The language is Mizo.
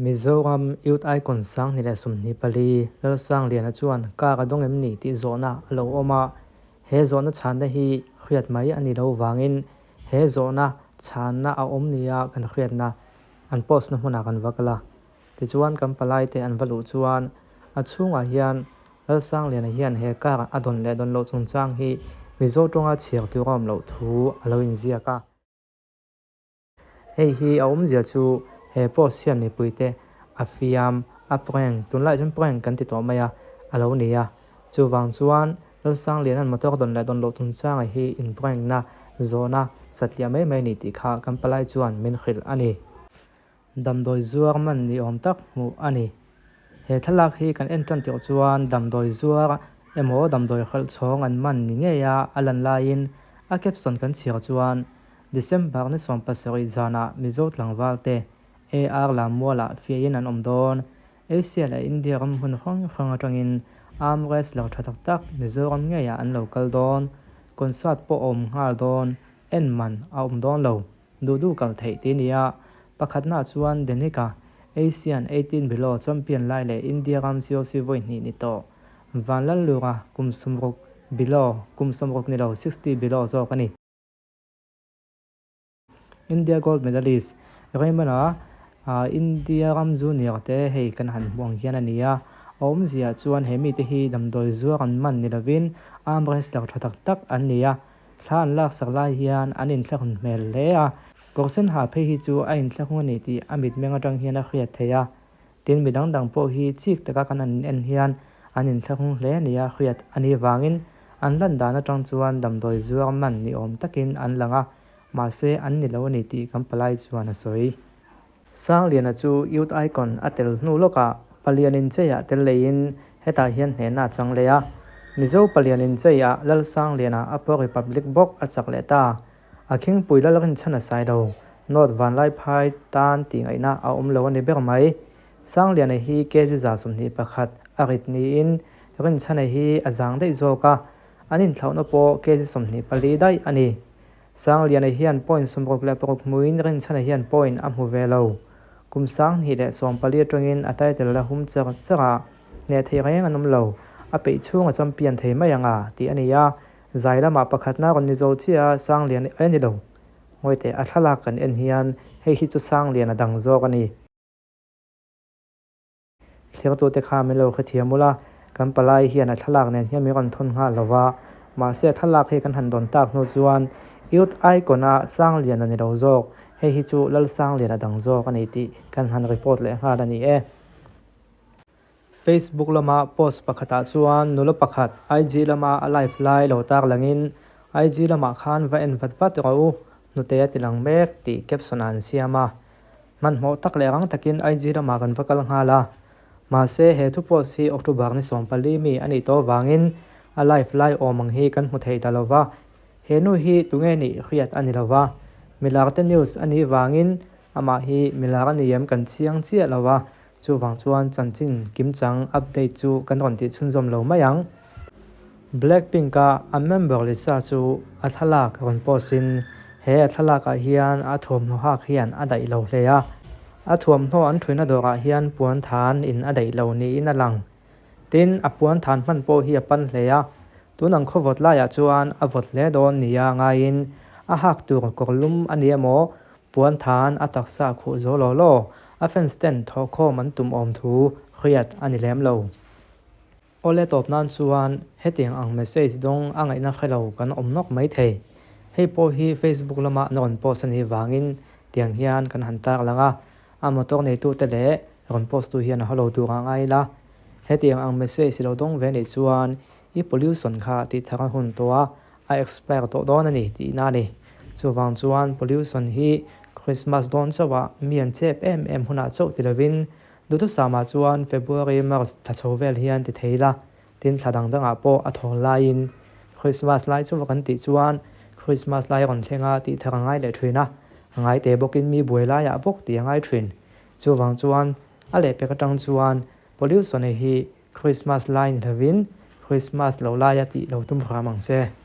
Mizoram Youth Icon 2024 Lalsangliana chuan car a dawng em ni tih zawhna a lo awm a, he zawhna chhanna hi hriat mai a ni lo vangin he zawhna chhanna a awm nia kan hriatna an post na hmunah kan va kal a. Tichuan kan palaite an va luh chuan a chhungah hian Lalsangliana hian he car a dawn leh dawn loh chungchang hi Mizo tawnga chhiar tur a awm loh thu a lo inziak a. Hei hi a awmzia chu he post hian mipuite a fiam, a prank, tunlaiah chuan prank kan ti tawh mai a, a lo ni a. Chuvang chuan Lalsangliana'n motor dawn leh dawn loh chungchanga hi in prank na zawhna satliah mai mai a ni tih kha kan palai chuan min hrilh a ni. Damdawi zuar man ni awm tak hmuh a ni. He thlalak hi kan en tan tirh chuan damdawi zuar emaw damdawi hralh chhawng an man ni ngei a a lan laiin a caption kan chhiar chuan December ni 17 zanah Mizo tlangval te AR Lammualah fiahin an awm dawn. Asia leh India ram hmun hrang hrang atangin arm wrestler tha tak tak Mizoram ngeiah an lo kal dawn. Concert pawh a awm nghal dawn, en man a awm dawn lo. Duh duh kal theih ti nia. Pakhatnaah chuan Denica, Asian 18 below champion lai leh India ram COC vawi hnih ni tawh. Vanlallura kum 60 below, kum 60 ni lo, 60 below zawk a ni. India gold medalist Raymond-a India ram junior te hei kan han hmuh ang hian a ni a. A awmziah chuan he mite hi damdawi zuar an man ni lovin arm wrestler tha tak tak an ni a. Thla an laksak lai hian an inthlahrun hmel hle a, kawr sen ha phei hi chu a inthlahrung a ni tih a mitmeng atang hian a hriat theih a. Tin, mi dang dang pawh hi chik taka kan han en hian an inthlahrung hle nia hriat a nih vangin an lan dan atang chuan damdawi zuar man ni awm takin an lang a, mahse an ni lo a ni tih kan palai chuan a sawi. Sangliana chu Youth Icon a tel hnu lawkah Palian Incheiah tel leiin hetah hian hnehna a chang leh a. Mizo Palian Incheiah Lalsangliana a Pro Republic bawk a chak leh ta. A khingpui Lalrinchhan a sai lo. North Vanlaiphai tan tih ngaihna a awm lo a ni ber mai. Sangliana hi kg 121 a rit niin Rinchhana hi a zang daih zawk a, an inthlauhna pawh kg 24 daih a ni. Sangliana hian point 66 hmuin Rinchhana hian point a hmu ve lo. Kum 2014 atangin a title la hum char char a, hneh theih reng an awm lo. A peih chhung a champion thei mai ang a, tih a ni a. Zai lamah pakhatna rawn ni zo chiah a, Sangliana a ni lo. Ngawi teh, a thlalak kan en hian hei hi chu Sangliana dang zawk a ni. Thlertute kha min lo hrethiam ula, kan palai hian a thlalak nen hian min rawn thawn nghal lo va, mahse a thlalak hi kan han dawn tak hnu chuan Youth Icon-a Sangliana ni lo zawk, hei hi chu Lalsangliana dang zawk a ni tih kan han report leh nghal a ni e. Facebook lama post pakhatah chuan nula pakhat IG lama a live lai lo tar langin, IG lamah khan va en vat vat rawh u, hnute a ti lang mek tih caption-ah an siam a. Hmanhmawh tak leh rang takin IG lamah kan va kal nghal a. Mahse, he thu post hi October ni 14 mi a nih tawh avangin a live lai awm ang hi kan hmu thei ta lo va. He nu hi tunge nih hriat a ni lo va. Milarte news a nih vangin amah hi milar a ni em kan chiang chiah lo va. Chuvang chuan chanchin kimchang update chu kan rawn tih chhunzawm lo mai ang. Blackpink-a a member Lisa chu a thlalak rawn post in he a thlalakah hian a thuamhnaw hak hian a daih lo hle a. A thuamhnaw an thuina dawrah hian puan than in a daih lo niin a lang. Tin, a puan than hman pawh hi a pan hle a. Tun ang khaw vawt laiah chuan a vawt hle dawn nia ngaiin a hak tur kawrlum a ni emaw Puan than a taksa khuh zo law law, a fans ten thawhkhawm an tum awm thu hriat a ni lem lo. Awle tawp nan chuan hetiang ang message dawng a ngaihna hre lo kan awm nawk mai thei. Hei pawh hi Facebook lama an rawn post a nih vangin tiang hian kan han tar lang a, a motor neitute leh rawn post tu hian a haw lo tur a ngai la. Hetiang ang message i lo dawng ve nih chuan i pollution kha tih thar a hun tawh a, a expire tawh dawn a ni tihna a ni. Chuvang chuan pollution hi Christmas dawn chauhah mi an chep em em hunah chauh ti lovin duhthusam-ah chuan February, March thla chho vel hian ti thei la, tin thla dang dangah pawh a thawl laiin Christmas lai chauha kan tih chuan Christmas lai a rawn thleng a tih thar a ngai leh thin a, a ngai te bawkin mi buai laiah bawk tih a ngai thin. Chuvang chuan a lehpek atang chuan pollution hi Christmas lai ni lovin Christmas lo laia tih lo tum hram ang che.